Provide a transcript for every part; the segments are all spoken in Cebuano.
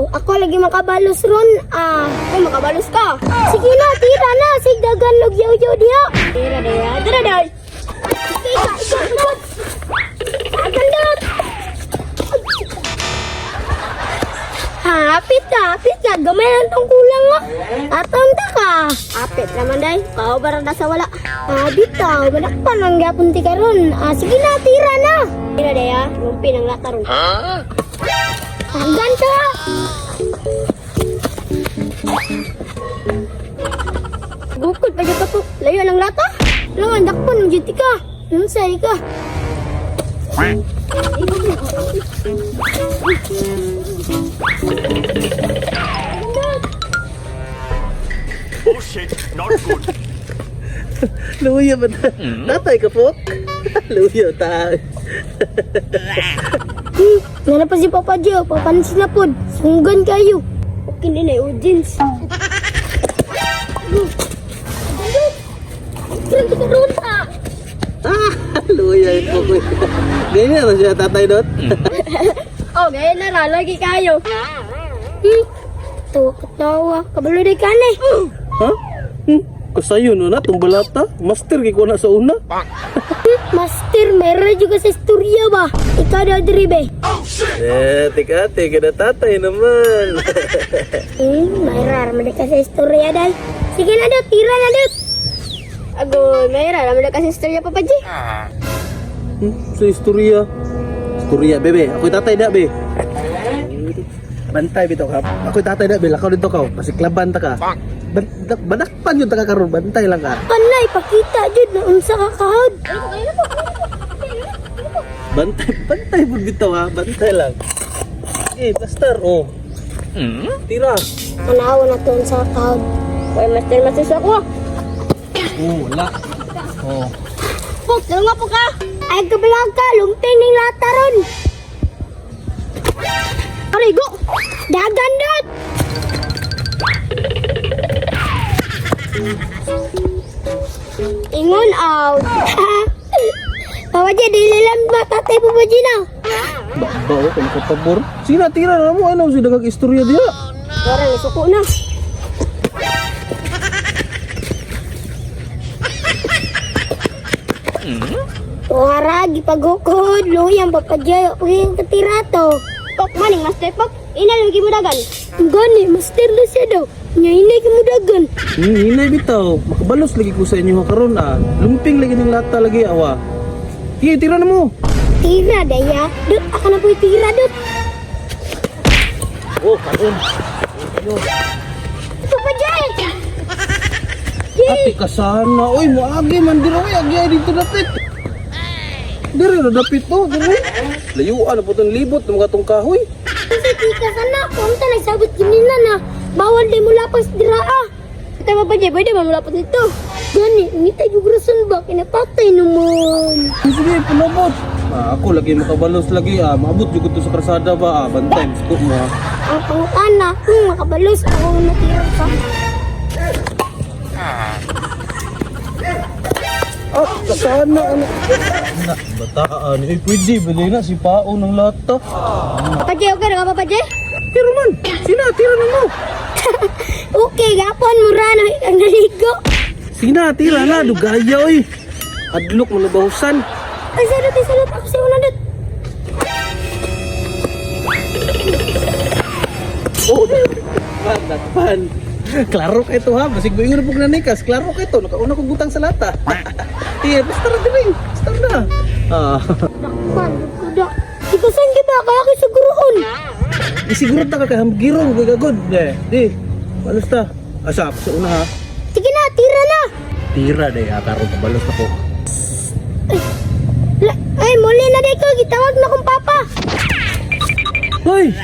Ako lagi makabalos ron ah. Ay, makabalos ka. Sige na, tira na. Sigdagan log yaw-yaw diha. Tira na, tira na. Sige ka, ikaw dot. Dagan dot. Hapit ka, hapit ka. Gamay lang tong kulang oh. Aton ta ka. Apit naman day. Kaubaran na sa wala. Ah, bitaw, manakpan ang gapon ti karon. Ah, sige na, tira na. Tira na ya. Lumpi ng lata ron. Hanggan ta. Gukod pa dyan ka po. Layo ng lata. Langan, dakpan, mo ti ka. Nansay ka. Oh shit, not good. Luya ba ta? Tatay ka po? Luya ta. Nga na pa si Papa Gio, papansin na pod. Sunggan kayo. Okay na na yung audience. Tira ka ron ah. Ah, luya po ko. Ganyan na siya tatay dot. Oh, gaya na ra. Lagi kayo. Tawa ka tawa. Kabalo di ka na eh. Ha? Hmm? Kasayo no na tong balata. Master kay ko na sa una. Master, meron juga sa istorya ba? Ikaw daw diri be. Eh, tika ate, kada tatay naman. Mayroon naman ka sa istorya dahil. Sige na daw, tira na daw. Agoy, mayra. Naman na kasi istorya Papa G. Sa istorya. Istorya, bebe. Ako'y tatay na, be. Bantay bitaw ka. Ako'y tatay na, be. Lakaw dito ka. Pasiklaban ta ka. Banakpan yun ta ka karon. Bantay lang ka. Panay, pakita jud na unsa ka kahod. Bantay, bantay po bitaw ha. Bantay lang. Eh, plaster, oh. Tira. Manawa na to unsa ka kahod. Uy, master, master sa ako. Oh, wala. Oh. Pok, dalawa po ka. Ay, kabalag ka, lumping ning lata ron. Aray, go. Dagan dot! Ingon out. Papa J, dili lang ba tatay Papa J na? Ba, ba, oh, kung kapabor. Sige na, tira na mo. Ano, si dagag istorya diha. Parang isuko na. Tuara, gipagukod, luyang Papa J, pagiging katira to. Pok, maning master pok. Ina lagi mo dagan. Gani, master na siya daw. Nya hinay ka mo dagan. Hinay bitaw. Makabalos lagi ko sa inyo ha karon ah. Lumping lagi ng lata lagi awa. Sige, tira na mo. Tira daya. Dot, ako na po'y tira dot. Oh, karon. Papa J! Ate ka sana. Oy, moagi man dira oy, agi ay dito dapit. Dire ra dapit to, dire. Layuan na po tong libot ng mga tong kahoy. Kasi tika ka na, kung ta nagsabot kinina na, bawal di mo lapas dira ah. Ito Papa J, pwede man mula po dito. Gani, ngita yung rason ba, kinapatay naman. Sige, panabot. Ah, ako lagi makabalos lagi ah. Maabot jud ko to sa krasada ba ah. Bantay ko mo ah. Ang pangutana, makabalos, ako natira ka. Ah, kasana ano. Na, bataan eh pwede bali na si pao ng lata. Papa J, okay na ka Papa J? Tira man. Sina, tira na mo. Okay, gapon, mura na ang naligo. Sina, tira na dugaya oy. Adlok mo nabahusan. Ay, salot, ay, salot, ako sa una dot. Oh, dakpan, dakpan. Klaro kay to ha, basig mo ingon pug nanikas, klaro kay to, nakauna kong butang sa lata. Iya, basta ra diri, basta na. Ah, Dakpan, kuda. Ikasan ka ba, kaya kayo siguroon. isiguro ta ka kay hamgirong kay gagod. De, di. Balos ta. Asa ako sa una ha. Sige na, tira na. Tira day ha, karon kabalos na ko. Ay, ay, muli na di ko, gitawag na kong papa. Hoy,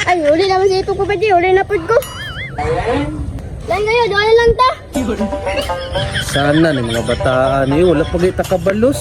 Ay, uli naman sa ipong Papa J, uli na pod ko. Lang kayo, doon na lang ta. sana ni mga bataan eh, wala pa kay takabalos.